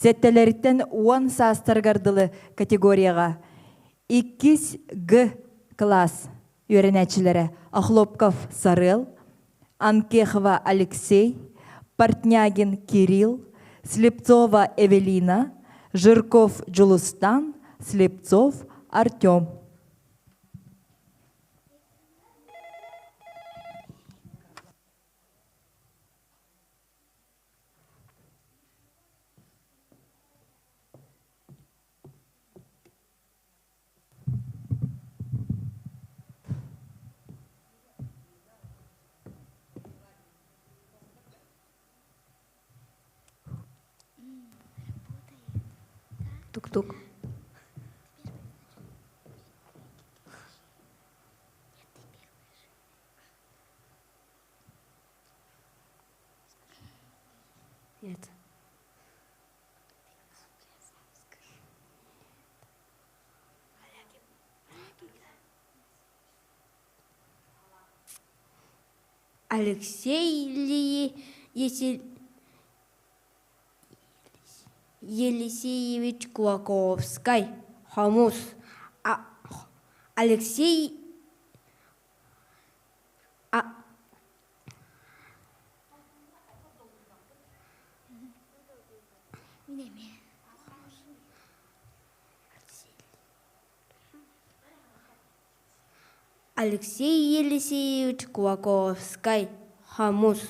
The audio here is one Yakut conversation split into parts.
Сэттэлэриттэн уон саастарыгар дылы категорияҕа иккис Г класс үөрэнээччилэрэ Охлопков Сарыал, Анкехова Алексей, Портнягин Кирилл, Слепцова Эвелина, Жирков Дьулустан, Слепцов Артем. Тук-тук. Нет. Алексей Елисеевич Кулаковскай, Хомус, Алексей Алексей Елисеевич Кулаковскай, Хомус,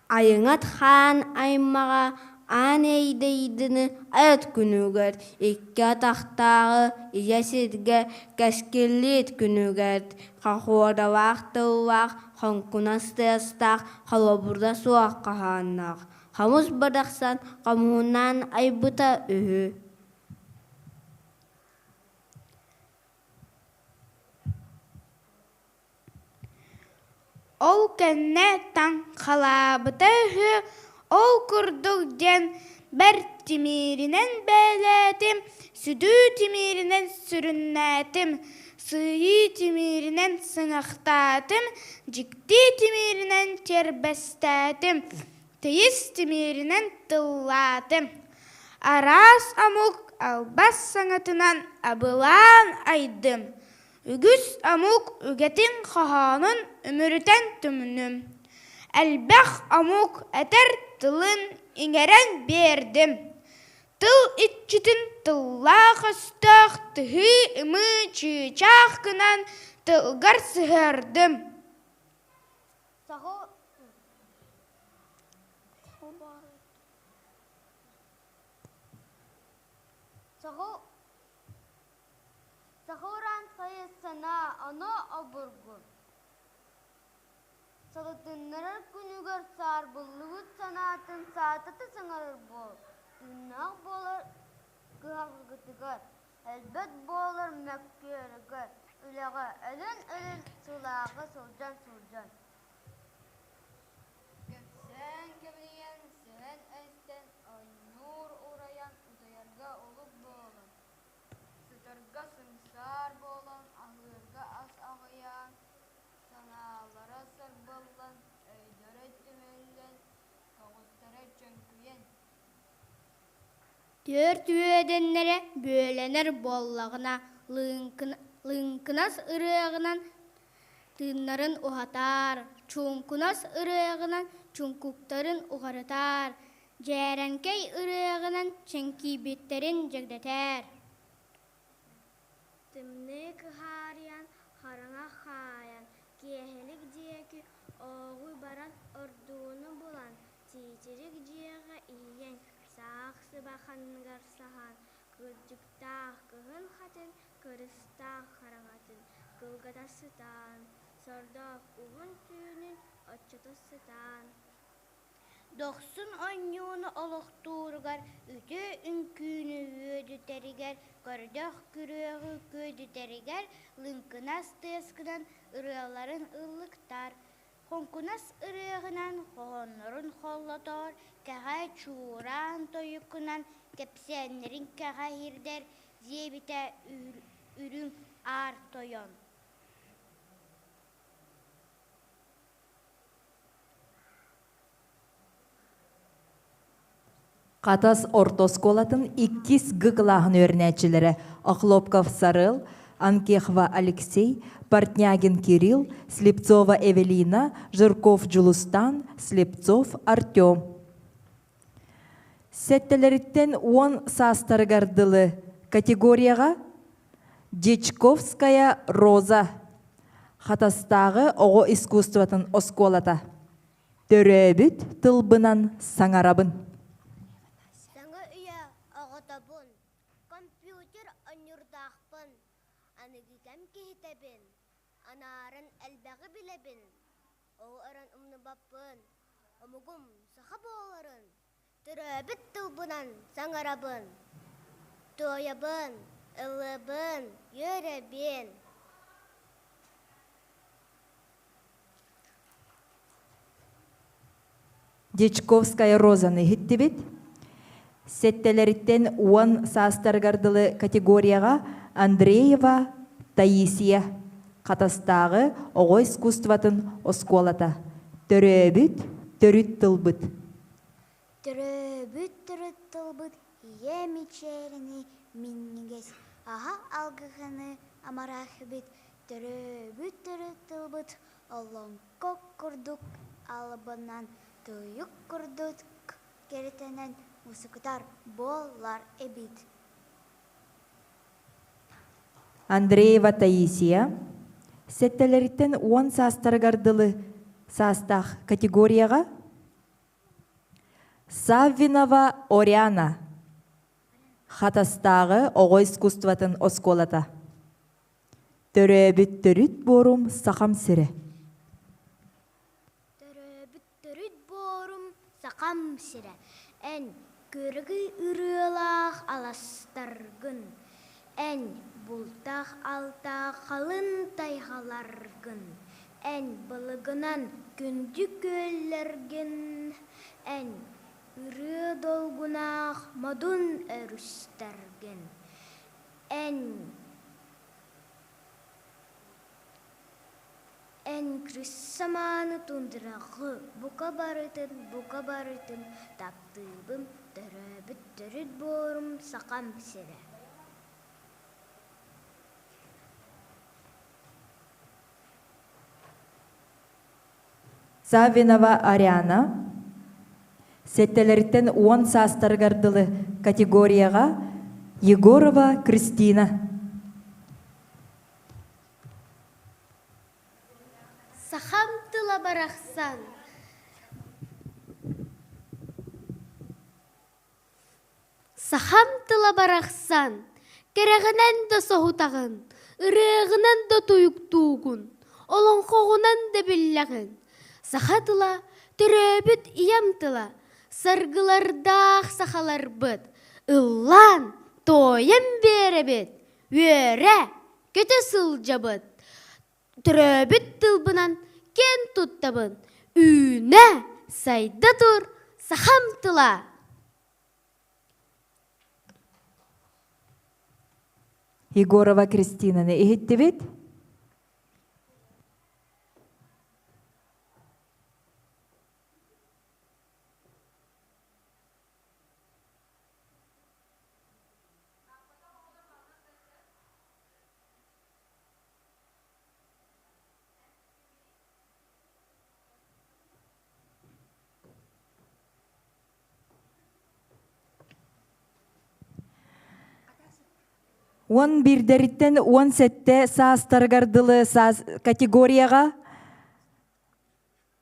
Айыҥат хаан аймаҕа аан эйдэйдини айат күнүгэр икки атахтааҕы ийэ сиргэ кэскиллиит күнүгэр хохуоралаах тыллаах хоҥкунас тыастаах холобура суох хоһоонноох хомус барахсан хомуһунаан айбыта үһү. Ол кэннэ таҥхалаабыта үһү, ол курдук диэн бэрт тимиринэн бээлээтим, сүдү тимиринэн сүрүннээтим, сыыйыы тимиринэн сыҥахтаатым, дьикти тимиринэн тиэрбэстээтим, тыйыс тимиринэн тыллаатым. Араас омук албас саҥатынан абылаан айдым. Үгүс омук үгэтин хоһоонун үмүрүтэн түмүнүм. Элбэх омук этэр тылын иҥэрэн биэрдим. Тыл иччитин тыллаах-өстөөх тыһыы-ымыы чыычаах гынан тылгар сыһыардым. Сахуран хайысхана ону обургу Салытыннарар күнүгэр саарбыллыбыт санаатын саатата саҥарар буол, тыыннаах буолар кыһалҕытыгар, өлбөт буолар мөккүөрүгэр, үлэҕэ өлөн-өлөн сылааҕа сылдьан-сылдьан Кэпсээн кэбилийэн, сэһэн эстэн, оонньуур урайан, утуйарга улук буолан, сытарга сыҥсаар буолан, аһыырга ас аҕыйаан, санаалара сарбыллан, өйдөрө түмүллэн, көҕүстэрэ чөҥкүйэн Түөрт үөдэннэрэ бүөлэнэр буоллаҕына, лыҥкынас ырыаҕынан тыыннарын уһатаар, чуҥкунас ырыаҕынан чуҥкуктарын уҕарытаар, дьээрэҥкэй ырыаҕынан чэҥкийбиттэрин дьэгдэтээр. Тымныы кыһаарыйан, хараҥа хаайан, киэһэлик диэки ооҕуй баран ордууну булан, тиитирик дьиэҕэ иһийэн, саах сыба ханныгар саһаан, кырдьыктаах кыһын хатын, кырыстаах хараҥатын кылгата сытаан, сордоох уһун түүнүн оччото сытаан Дохсун оонньууну олохтууругар, үтүө үҥкүүнү үөдүтэригэр, көрдөөх күрүөҕү күөдүтэригэр лыҥкынас тыаскынан ырыаларын ыллыктар, хоҥкунас ырыаҕынан хоһооннорун холлотоор, кэҕэ чуораан тойукунан кэпсээннэрин кэҕэ иһирдэр диэбитэ Үрүҥ Аар Тойон. Хатас орто оскуолатын иккис Г кылааһын үөрэнээччилэрэ Охлопков Сарыал, Анкехова Алексей, Портнягин Кирилл, Слепцова Эвелина, Жирков Дьулустан, Слепцов Артем. Сэттэлэриттэн уон саастарыгар дылы категорияҕа Дьячковская Роза Хатастааҕы оҕо искусствотын оскуолата. Төрөөбүт тылбынан саҥарабын. Саҥа үйэ оҕотобун, компьютер онньурдаахпын, аныгы кэм киһитэбин, анааран элбэҕи билэбин, ол эрэн умнубаппын, омугум саха буоларын, төрөөбүт тылбынан саҥарабын, туойабын, ыллыыбын, үөрэбин. Дьячковская Розаны иһиттибит. Сэттэлэриттэн уон саастарыгар дылы категорияҕа Андреева Таисия Хатастааҕы оҕо искусствотын оскуолата. Төрөөбүт төрүт тылбыт. Төрөөбүт төрүт тылбыт ийэ мичээрини минньигэс аһа алгыһыны амарах эбит Төрөөбүт төрүт тылбыт олоҥхо курдук албынан, тойук курдук кэрэтэнэн мусукутар буолар эбит. Андреева Таисия сэттэлэриттэн уон саастарыгар дылы саастаах категорияҕа Саввинова Ориана Хатастааҕы оҕо искусствотын оскуолата Төрөөбүт төрүт буорум Сахам сирэ. Төрөөбүт төрүт буорум Сахам сирэ. Эн көргү ырыалаах аластаргын, эн бултаах алтаах халын тайҕаларгын, эн былыгынан күндү күөллэргин, эн ырыа долгунаах модун өрүстэргин, Эн Эн крыссамааны тундраҕы бука барытын, бука барытын таптыыбын, төрөөбүт төрүт буорум Сахам сирэ. Саввинова Ариана сэттэлэриттэн уон саастарыгар дылы категорияҕа Егорова Кристина. Сахам тыла барахсан Сахам тыла барахсан, кэрэҕинэн да соһутаҕын, ырыаҕынан да туйуктуугун, олоҥхоҕунан да биллэҕин. Саха тыла төрөөбүт ийэм тыла, саргылардаах сахаларбыт, ыллаан, туойан биэрэбит, үөрэ, көтө сылдьабыт. Төрөөбүт тылбынан киэн туттабын, үүнэ, сайда тур, сахам тыла! Егорова Кристинаны иһиттибит. Уон биирдэриттэн уон сэттэ саастарыгар дылы саас категорияҕа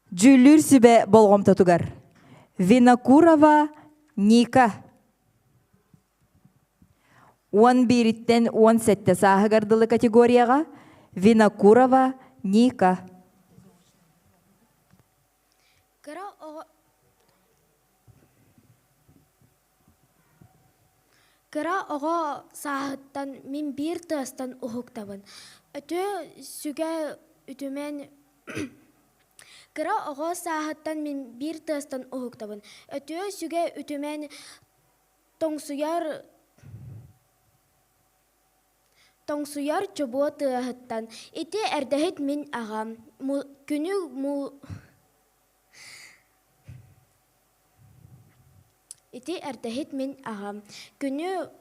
дьүүллүүр сүбэ болҕомтотугар Винокурова Ника Уон биириттэн уон сэттэ сааһыгар дылы категорияҕа Винокурова Ника. Кыра оҕо Кыра оҕо сааһыттан мин биир тыастан уһуктабын. Өтө сүгэ үтүмэн Кыра оҕо сааһыттан мин биир тыастан уһуктабын. Өтүө сүгэ үтүмэн Тоҥсуйар тоҥсуйар чобуо тыаһыттан ити эрдэһит мин аҕам күнү Ити эрдэһит мин аҕам. Күнү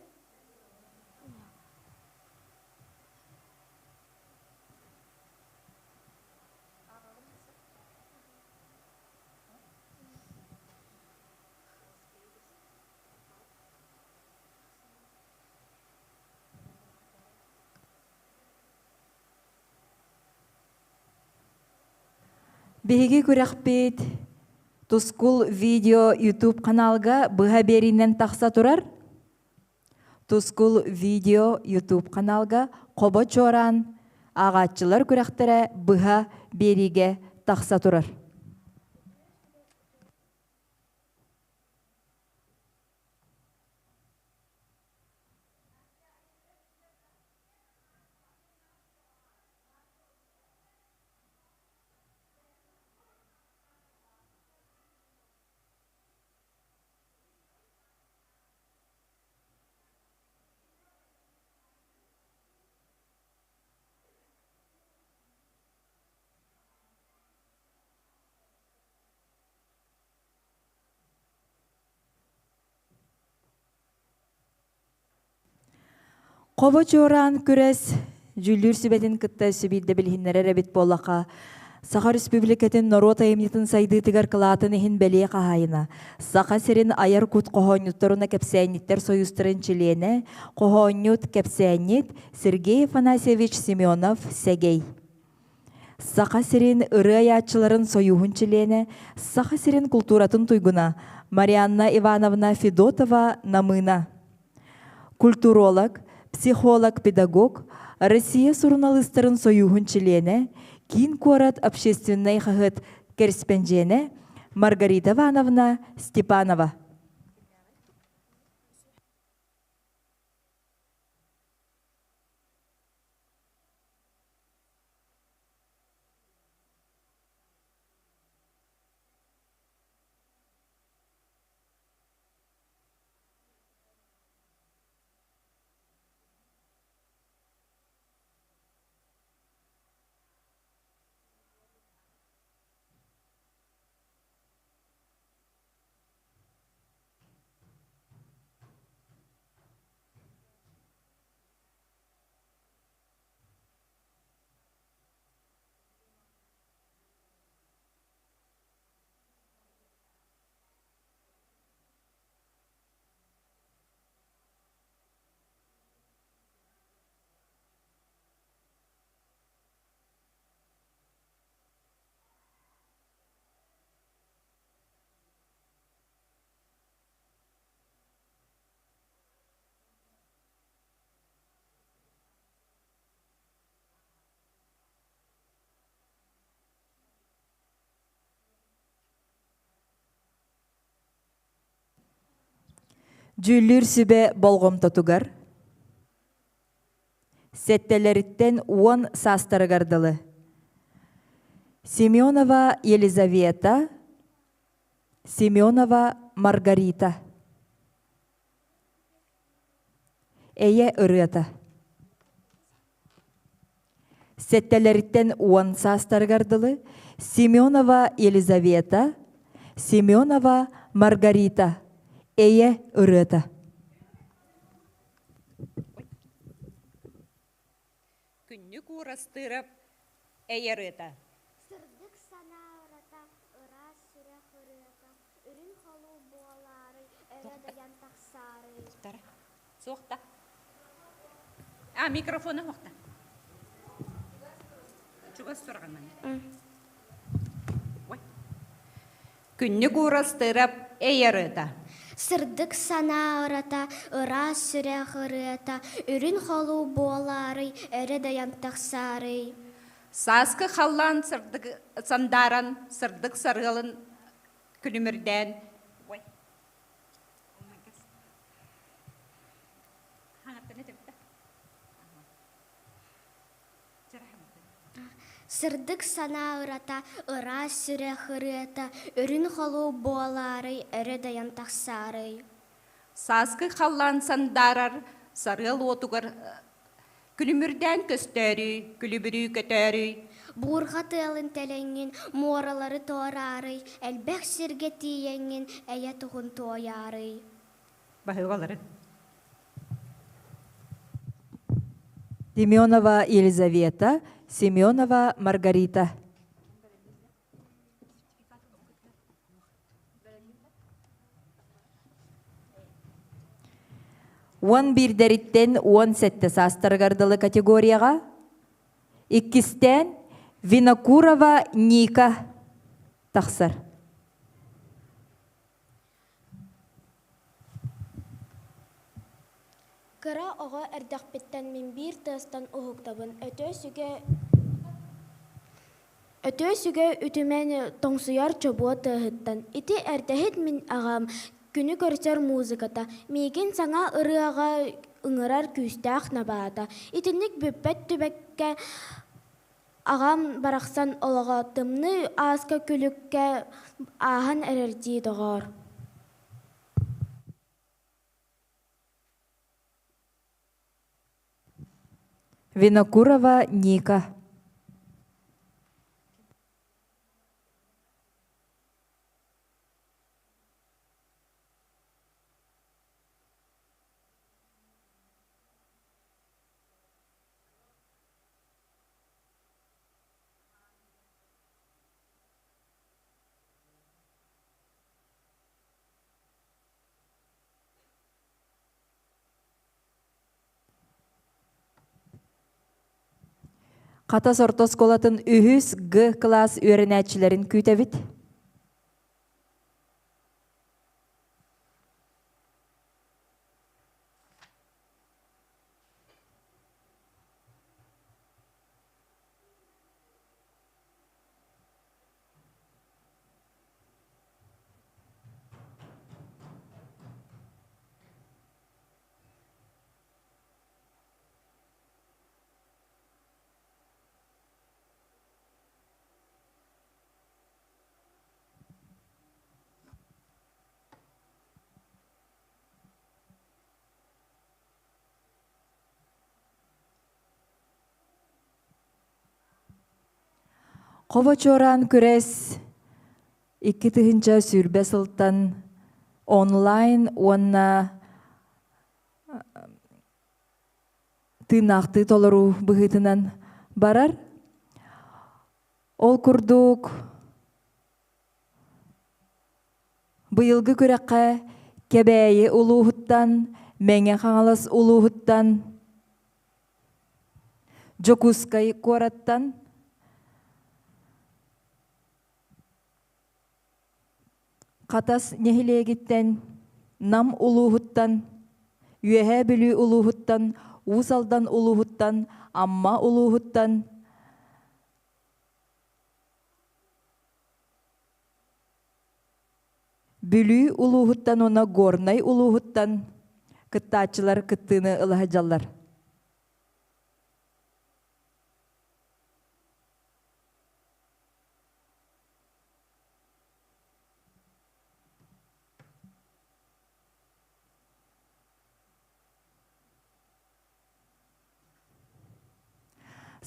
Биһиги күрэхпит Тускул видео YouTube каналга быһа биэриинэн тахса турар. Тускул видео YouTube каналга Хобо Чуораан ааҕааччылар күрэхтэрэ быһа биэриигэ тахса турар. Хобо чуораан күрэс дьүүллүүр сүбэтин кытта өссө биирдэ билиһиннэрэр эбит буоллахха, Саха Республикатын норуот айымньытын сайдыытыгар кылаатын иһин бэлиэ хаһаайына, Саха сирин айар кут хоһоонньуттаруна кэпсээнньиттэр союзтарын чилиэнэ, хоһоонньут, кэпсээнньит Сергей Афанасьевич Семенов Сэгэй. Саха сирин ырыа айааччыларын сойууһун чилиэнэ, Саха сирин култууратын туйгуна Марианна Ивановна Федотова Намыына. Культуролог, психолог-педагог, Россия суруналыыстарын сойууһун чилиэнэ, киин куорат общественнай хаһыат кэриспэндьиэнэ Маргарита Ивановна Степанова. Дьүүллүүр сүбэ болҕомтотугар сэттэлэриттэн уон саастарыгар дылы Семенова Елизавета, Семенова Маргарита. Эйэ ырыата. Сэттэлэриттэн уон саастарыгар дылы Семенова Елизавета, Семенова Маргарита Эйэ ырыата. Күннүк Уурастыырап Эйэ ырыата. Сырдык санаа ырата, ыраас сүрэх ырыата, үрүҥ холуу буолаарай, өрө дайан тахсаарай. Суохта. А, микрофона суохта. Чугас турҕанан. Күннүк Уурастыырап Эй ырыата. Сырдык санаа ырата, ыраас сүрэх ырыата, үрүн холуу буолаарай, өрө дайан тахсаарай. Сааскы халлаан сырдык сандааран, сырдык сарыалын күлүмүрдээн Сырдык санаа ырата, ыраас сүрэх ырыата, үрүн холуу буолаарай, өрө дайан тахсаарай. Сааскы халлаан сандаарар сарыал уотугар. Күлүмүрдээн көстөөрүй, күлүбүрүү көтөөрүй. Буурҕа тыалын тэлэҥҥин, муоралары туораарый, элбэх сиргэ тиийэҥҥин, эйэ туһун туойаарый. Баһыыбалары. Семенова Елизавета, Семенова Маргарита. Уон биирдэриттэн 17 саастарыгар дылы категорияҕа иккистээн Винокурова Ника тахсар. Кыра оҕо эрдэхпиттэн мин биир тыастан уһуктабын, өтөө сүгэ Өтөө сүгэ үтүмэн тоҥсуйар чобуо тыаһыттан ити эрдэһит мин аҕам күнү көрсөр музыката миигин саҥа ырыаҕа ыҥырар күүстээх набаата итинник бүппэт түбэккэ аҕам барахсан олоҕо тымныы ааска күлүккэ ааһан эрэрдии доҕоор Винокурова Ника. Хатас орто оскуолатын үһүс Г кылаас үөрэнээччилэрин күүтэбит. Хобо чуораан күрэс 2020 сылтан онлайн уонна тыыннаахтыы толоруу быһыытынан барар. Ол курдук быйылгы күрэххэ Кэбээйи улууһуттан, Мэҥэ Хаҥалас улууһуттан, Дьокуускай куораттан Хатас нэһилиэгиттэн, Нам улууһуттан, Үөһээ Бүлүү улууһуттан, Уус Алдан улууһуттан, Амма улууһуттан, Бүлүү улууһуттан уонна Горнай улууһуттан кыттааччылар кыттыыны ыла сылдьаллар.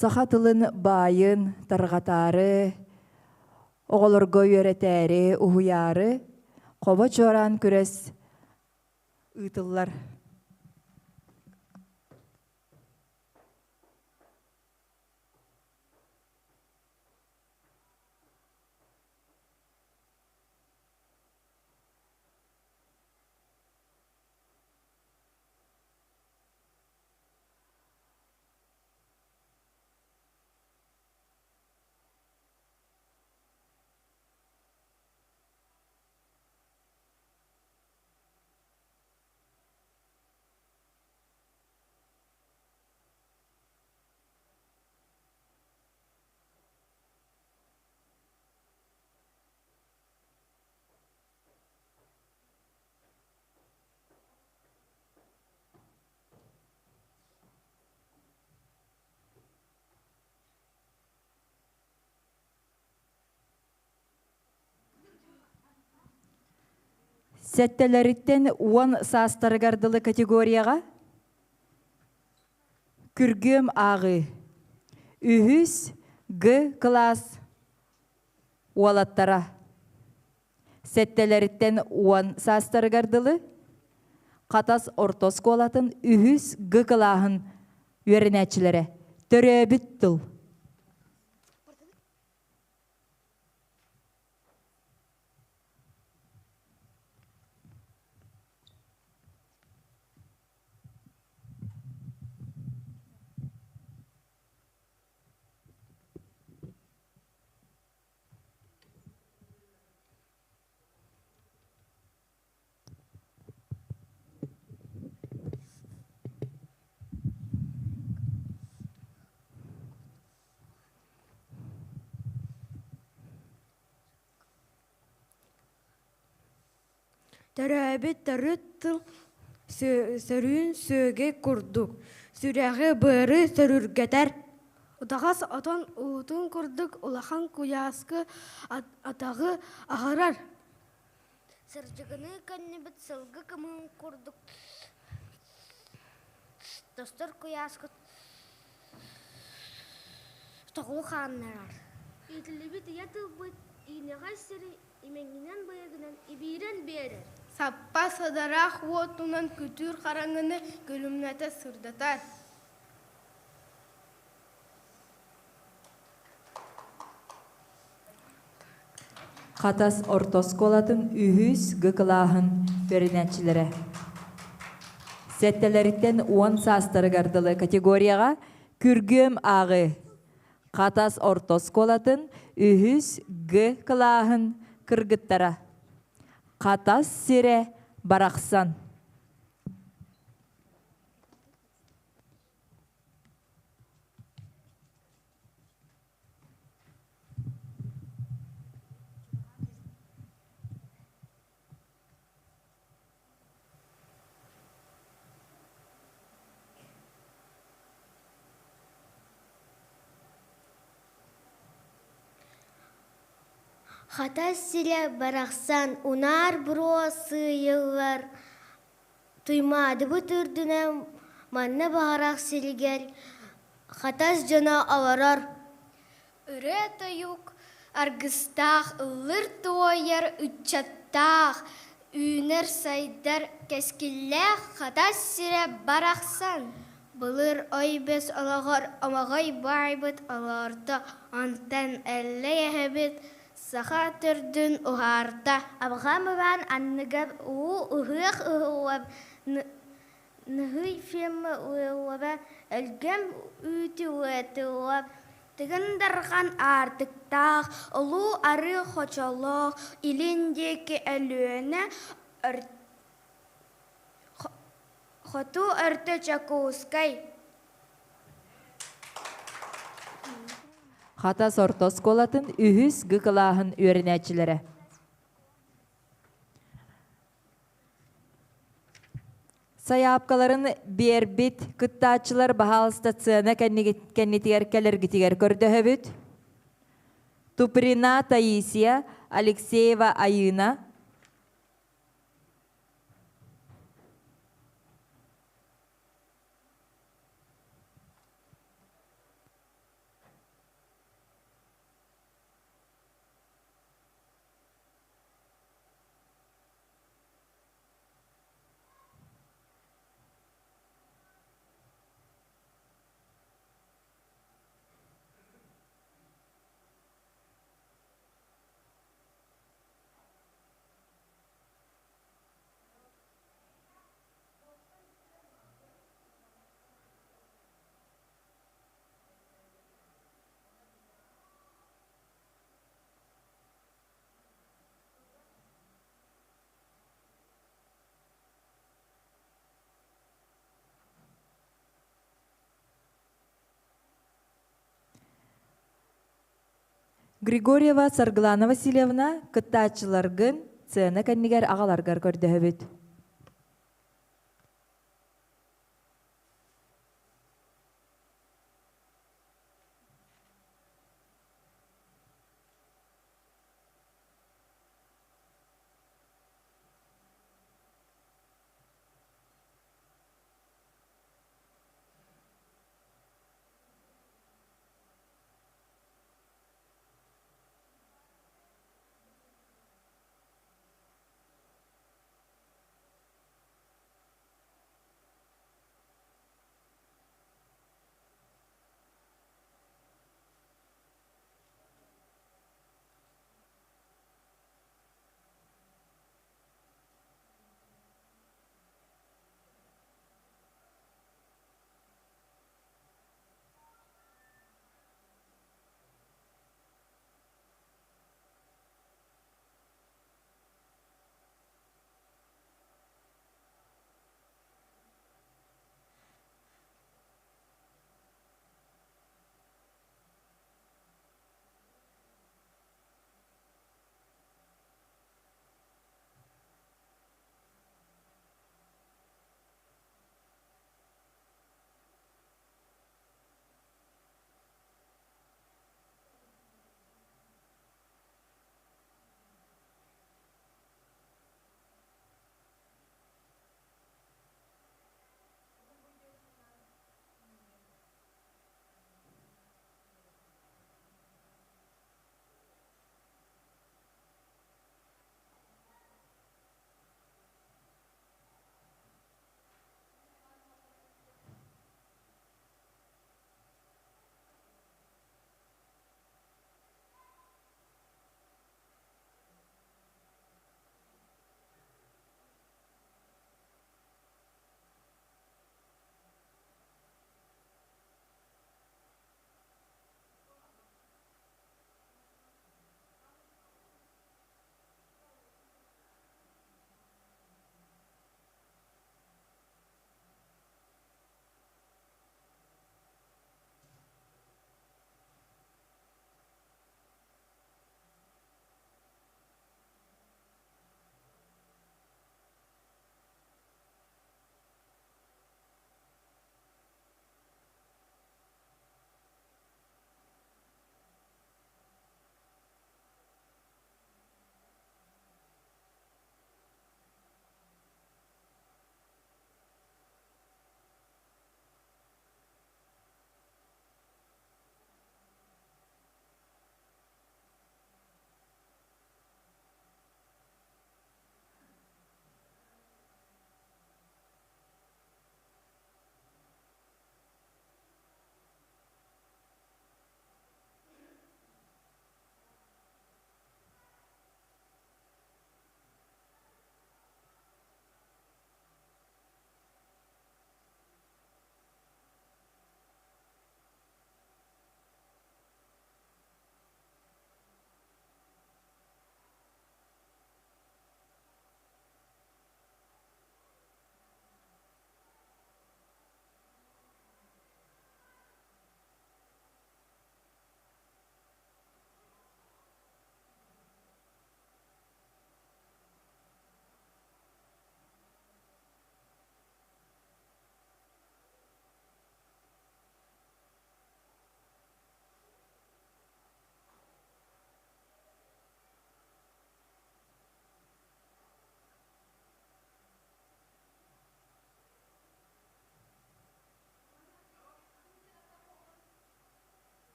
Саха тылын баайын тарҕатаары, оҕолорго үөрэтээри, уһуйаары хобо чуораан күрэс ыытыллар. Сэттэлэриттэн уон саастарыгар дылы категорияҕа. Күргүөм ааҕыы. Үһүс Г кылаас уолаттара. Сэттэлэриттэн уон саастарыгар дылы Хатас орто оскуолатын үһүс Г кылааһын үөрэнээччилэрэ. Төрөөбүт тыл. Төрөөбүт төрүт тыл сөрүүн сүөгэй курдук, сүрэҕи-быары сөрүргэтэр. Утаҕас отон уутун курдук улахан куйааскы атаҕы аһарар. Сырдьыгыныы көннүбүт сылгы кымыһын курдук тостор куйааскы тоҕу хааннарар. Иитиллибит ийэ тылбыт иинэҕэс сири имэҥинэн быйагынан ибиирэн биэрэр. Саппа садараах уотунан күтүр хараҥаны күлүмнэтэ сырдатар. Хатас орто оскуолатын үһүс Г кылааһын үөрэнээччилэрэ. Сэттэлэриттэн уон саастарыгар дылы категорияҕа күргүөм ааҕыы. Хатас орто оскуолатын үһүс Г кылааһын кыргыттара. Хатас сирэ барахсан. Хатас сирэ барахсан унаар буруо сыыйыллар Туймаадыбыт үрдүнэн манна баҕарах сиригэр Хатас дьоно олорор. Ырыа-тойук аргыстаах, ыллыр-туойар ыччаттаах, үүнэр-сайдар кэскиллээх Хатас сирэ барахсан. Былыр ой-бэс олоҕор Омоҕой баайбыт олордо, онтон Эллэй эһэбит Саха төрдүн уһаарда. Абҕам иван анныгар уу ыһыах ыһыллар Ныһый ферма ыаллара өлгөм үүтү ыатыллар Тыгын Дархан аартыктаах, Улуу Арыы хочолоох, илин диэки Өлүөнэ, хоту өртө Дьокуускай. Хатас орто оскуолатын үһүс Г кылааһын үөрэнээччилэрэ. Сайаапкаларын биэрбит кыттааччылар баһаалыста сцена кэннитигэр кэлэргитигэр көрдөһөбүт. Туприна Таисия, Алексеева Айыына, Григорьева Саргылана Васильевна кыттааччыларгын сцена кэннигэр аҕаларгар көрдөһөбүт.